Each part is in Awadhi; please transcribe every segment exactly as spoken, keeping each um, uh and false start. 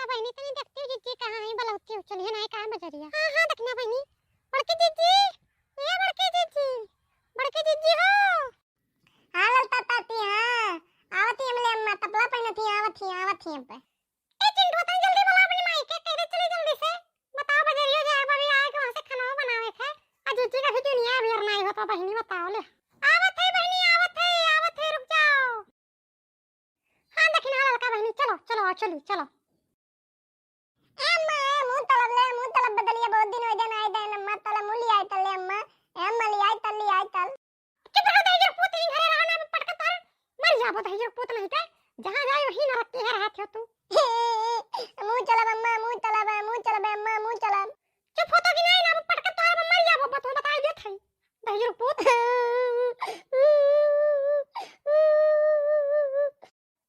ललका बहिनी, तनी देखती हूँ जिज्जी कहाँ है, बलौती हूँ, चलिए ना, कहाँ बजरिया। हाँ, हाँ, दखिना बहिनी, बड़की जिज्जी, ए बड़की जिज्जी, बड़की जिज्जी हो। हाँ ललता ताती, हाँ, आवत ही हमले अम्मा, तपला पहनत ही, आवत ही, आवत ही अब। ए चिंटू, तनी जल्दी बोला अपनी माई के, कह दे चली जल्दी से। बताओ, बजरियो जाए, अभी आए के वहाँ से खाना बनावे के। आ जिज्जी का भी दुनिया अभी और नहीं होता बहिनी, बताओ ले। आवत है बहिनी, आवत है, आवत है, रुक जाओ। हाँ, दखिना ललका बहिनी, चलो, चलो, आओ, चली, चलो। ए अम्मा, ए, मुँह तलब ले, मुँह तलब बदलिया, बहुत दिन हो गए ना आए देन अम्मा, तलब मुँह लियाई तल ले अम्मा, ए अम्मा लियाई तल, लियाई तल। चुप रहो, दहिजर पूत, यहीं घरे रहो ना, पटक तोर मर जाबो, दहिजर पूत नहीं के, जहाँ जाए वहीं नरक के है रहत हो तू। मुँह चलब अम्मा, मुँह चलब, मुँह चलब अम्मा, मुँह चलब। चुप हो तो कि नहीं ना, पटक तोर मर जाबो, बत-, बताई देत है, दहिजर पूत।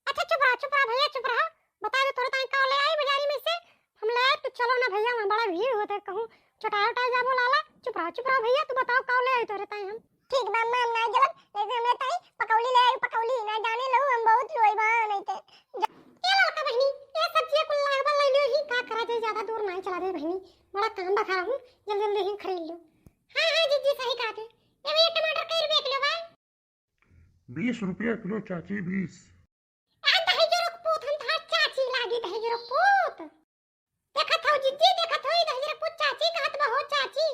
अच्छा चुप रहा, चुप रहा भैया, चुप रहा। बता दे तोरे ताई का ले आई बाजारी में से। हम ले आए, तू चलो ना भैया, वहाँ बड़ा भीड़ होता है, कहूँ चटाई उटाई जाबो लाला। चुप रहा, चुप रहा भैया, तू बताओ का ले आई तोरे ताई हम। ठीक बा अम्मा, हम ना जलब, लेकिन हमरे ताई पकौली ले आई, पकौली ना जाने लहू, हम बहुत रोई बा नहीं ते। जा- ए ललका बहिनी, ए सब्जिया कुल लागबा ले लियो ही, का करा जाए, ज्यादा दूर ना चला दे बहिनी, बड़ा काम बखा हूँ, जल्दी जल्दी ही खरीद लो। हाँ हाँ जिज्जी सही कहा थे। ए भैया टमाटर कई रुपया किलो बा? बीस रुपया किलो चाची, बीस। आ दहिजरो के पूत, हम तोहार चाची लागी, दहिजरो के पूत। देखत हौ जिज्जी, देखत हौ, ई दहिजरो के पूत चाची कहत बा हो चाची।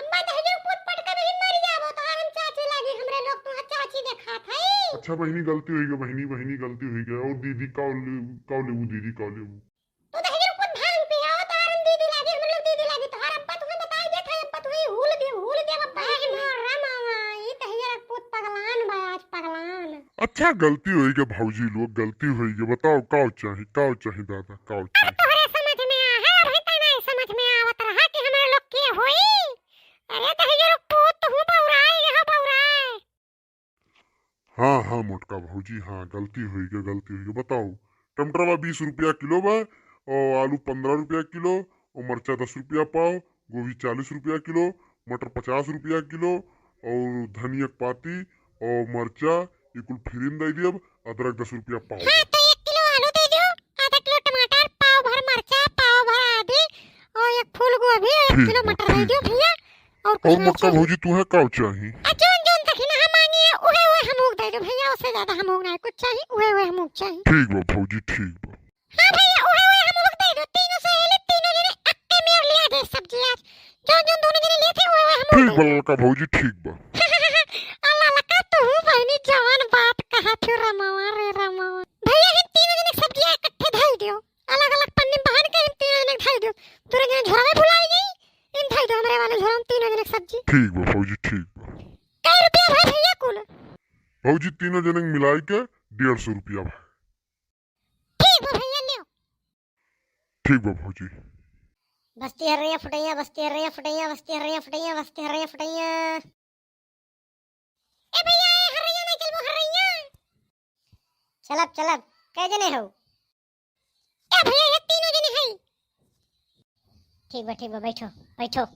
अम्मा दहिजरो के पूत पटका नहीं मर जाबो, तोहार हम चाची लागी, हमरे लोग तोहार चाची देखात है। अच्छा बहिनी, गलती होई गई बहिनी, बहिनी गलती होई गई। और दीदी का ले-, का लेबू दीदी, का लेबू? तू दहिजरो के पूत भांग पिया हो, तोहार हम दीदी लागी, हमरे लोग दीदी लागी, तोहार अब्बा तुहे बताई देत है, अब्बा तुहे हुल दे, हुल दे अब्बा। अरे मोर रामावा, ई दहिजरो के पूत पगलान बा आज, पगलान। अच्छा गलती होई गई भौजी लोग, गलती होई गई। बताओ का चाही, का चाही दादा, का अब चाही? तोहरे समझ में आ है, अभी तो नहीं समझ में आवत रहा कि हमरे लोग के होई। अरे दहिजरो के पूत, तू बौराए, यहाँ बौराए। हाँ, हाँ, मोटका भौजी, हाँ, गलती होई गई, गलती होई गई। बताओ, टमाटरवा बीस रुपया किलो बा, और आलू पन्द्रह रुपया किलो, और मरचा दस रुपया पाव, गोभी चालीस रुपया किलो, मटर पचास रुपया किलो, और धनिया के पाती, और मरचा, ई कुल फ्री में दे दियब, अदरक दस रुपया पाव हाँ, बा। तो एक किलो आलू दे दियो, आधा किलो टमाटर, पाव भर मरचा, पाव भर आदि, और एक फूल गोभी, और एक ठीक किलो बा, मटर दे ठीक दियो बा। भैया। और कुछ और ना मोटका चाही। भौजी, तुहे का चाही? आ, जौन जौन दखिनहा मांगी है, उहे उहे हमहूक दे दो भैया, उससे ज्यादा हमहूक ना कुछ चाही, उहे उहे हमहूक चाही। ठीक बा भौजी, ठीक बा। हाँ भैया, उहे उहे हमहूक दे दो, तीनों सहेली, तीनों जने अक्के मेर लिया दे सब्जी आज। जौन जौन दोनों जने लेते, उहे उहे हमहूक ठीक दे बा दो। ललका भौजी, ठीक बा। आ ललका, तू बहिनी जवान बात कहा थे रमावा रे रमावा। भैया, हम तीनों जने सब्जी इकट्ठे धई दियो, अलग अलग पन्नी में बांध के हम तीनों जने धई दियो। तोरे जने झोरा में भुलाई गई, इन धई दो हमरे वाले झोरा में तीनों जने सब्जी। ठीक बा भौजी, ठीक बा। कै रुपया भाई भैया कुल? भौजी तीनों जने मिलाई के डेढ़ सौ रुपया भाई। ठीक बा भैया लियो। ठीक बा भौजी। बस्ती हर्रैया फुटैया, बस्ती हर्रैया फुटैया, बस्ती हर्रैया फुटैया, बस्ती हर्रैया फुटैया। ए भैया, ए हर्रैया नहीं चलबो हर्रैया। चलब, चलब, कै जने हो? ए भैया, ये तीनों जने हैं। ठीक बा, ठीक बा, बैठो, बैठो।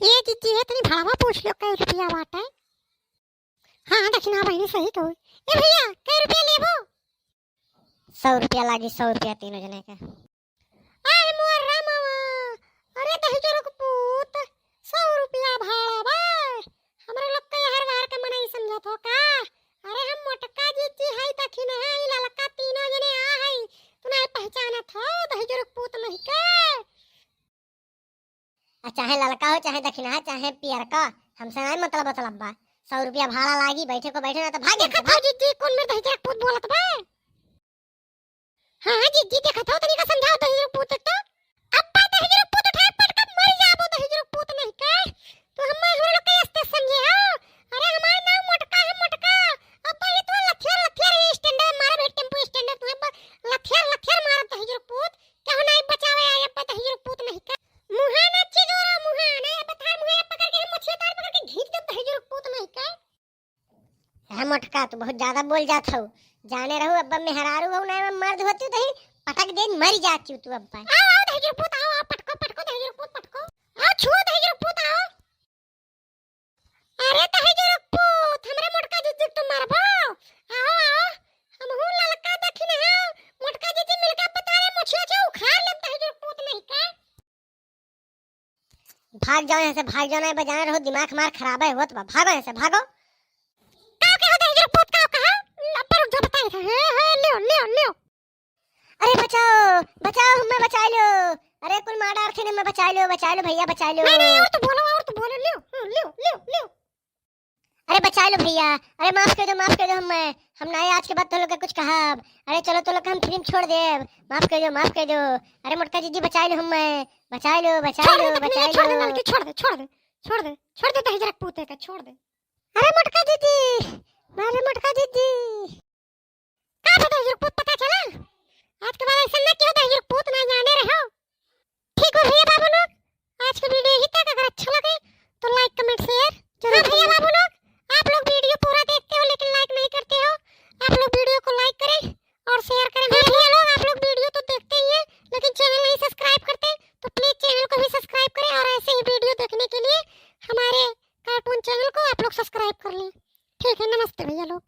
ये जिज्जी है, तनी भाड़ा पूछ लो, कै रुपया बाटे? हाँ, हाँ, दखिनहा बहिनी सही कहो। ए भैया, कै रुपया लेबो? सौ रुपया लागी, सौ रुपया तीनों जने के। आय मोर रामवा, अरे दहिजरो के पूत, सौ रुपया भाड़ा बा। हमरे लोग के हर बार के मनई समझत हो का? अरे हम मोटका जिज्जी हई, दखिनहा हई, ललका, तीनों जने आ हई। तू नाहीं पहचानत हो दहिजरो के पूत नहीं के? आ चाहे ललका हो, चाहे दखिनहा, चाहे पियरका, हमसे नाहीं मतलब मतलब बा। सौ रुपया भाड़ा लागी, बैठे को बैठे, ना तो भाग यहाँ से, देखत हो भाग। जिज्जी, कौन मेरे दहिजरो के पूत बोलत बा? हाँ, हाँ, जिज्जी, देखत हो, तनिका समझाओ दहिजरो पूत तो। अब्बा दहिजरो पूत उठाए पटका मर जाबो, दहिजरो पूत नहीं के। तू हम्मा हमरे लोग के अस्ते समझे हो? अरे, हमार नाम मोटका है, मोटका। अब्बा, ये तो लथियर, लथियर, ये stand है, मारा भी टेम्पो stand है, तू अब्बा लथियर, लथियर मारा दहिजरो पूत। केहू नहीं बचावे आए, अब्बा दहिजरो पूत नहीं के। मुहा ना चिगोरा, मुहा ना, अब्बा थार मुहा पकड़ के, हम मछिया तार पकड़ के घींच देब दहिजरो पूत नहीं के। ए मोटका, तू बहुत ज्यादा बोल जात हऊ। जाने रहू, अब्बा मेहरारू हऊ ना, एमे मर्द होती तो ही पटक दे, मरी जाती तू अब्बा। आओ, आओ, दहिजरो पूत, आओ, आओ, पटको, पटको, दहिजरो पूत, पटको। आओ, छुओ, दहिजरो पूत, आओ। अरे, दहिजरो पूत, हमरे मोटका जिज्जी तू मरबो? आओ, आओ, हमहू ललका दखिनहा, मोटका जिज्जी मिलके अब्बा तारे भाग जाओ यहाँ से, भाग जाओ, नहीं बजाना रहो, दिमाग हमार खराब है होत बा, भागो यहाँ से, भागो। का के हो दहिजर पूत, का कहा? अब्बर रुक जा, बताई था। हाँ, हाँ, लियो, लियो, लियो। अरे बचाओ, बचाओ, हमें बचाई लो। अरे कुल मार डारथिन, हमें बचाई लो, बचाई लो भैया, बचाई लो। नहीं, नहीं, और तो बोलो, और तो बोलो, लियो, हाँ, लियो, लियो, लियो। अरे बचाई लो भैया, अरे माफ कर दो, माफ कर दो हमें, हम ना आज के बाद तो लोग के कुछ कहब। अरे चलो तो लोग के हम फ्री में छोड़ देब, माफ कर दो, माफ कर दो। अरे मोटका जीजी बचाई लो हमें, बचाई लो, बचाई छोड़ दे, लो, देखने बचाई लो। छोड़ दे लड़की, छोड़ दे, छोड़ दे, छोड़ दे, छोड़ दे दहिजर पूते का, छोड़ दे। अरे मोटका जीजी, अरे मोटका जीजी। का भा दहिजर पूत, पता चला? आज के बाद ऐसा ना किहो दहिजर पूत, ना जाने रहो। ठीक हो भैया बाबू लोग, आज के वीडियो यही तक। अगर अच्छा लगे तो like, comment, share जरूर हाँ भैया करें। बाबू लोग, आप लोग वीडियो पूरा देखते हो लेकिन like नहीं करते हो। आप लोग वीडियो को like करें और share करें। हाँ भैया लोग, आप लोग वीडियो तो देखते ही हैं लेकिन चैनल नहीं सब्सक्राइब करते, तो प्लीज चैनल को भी सब्सक्राइब करें और ऐसे ही वीडियो देखने के लिए हमारे कार्टून चैनल को आप लोग सब्सक्राइब कर लें। ठीक है, नमस्ते भैया लोग।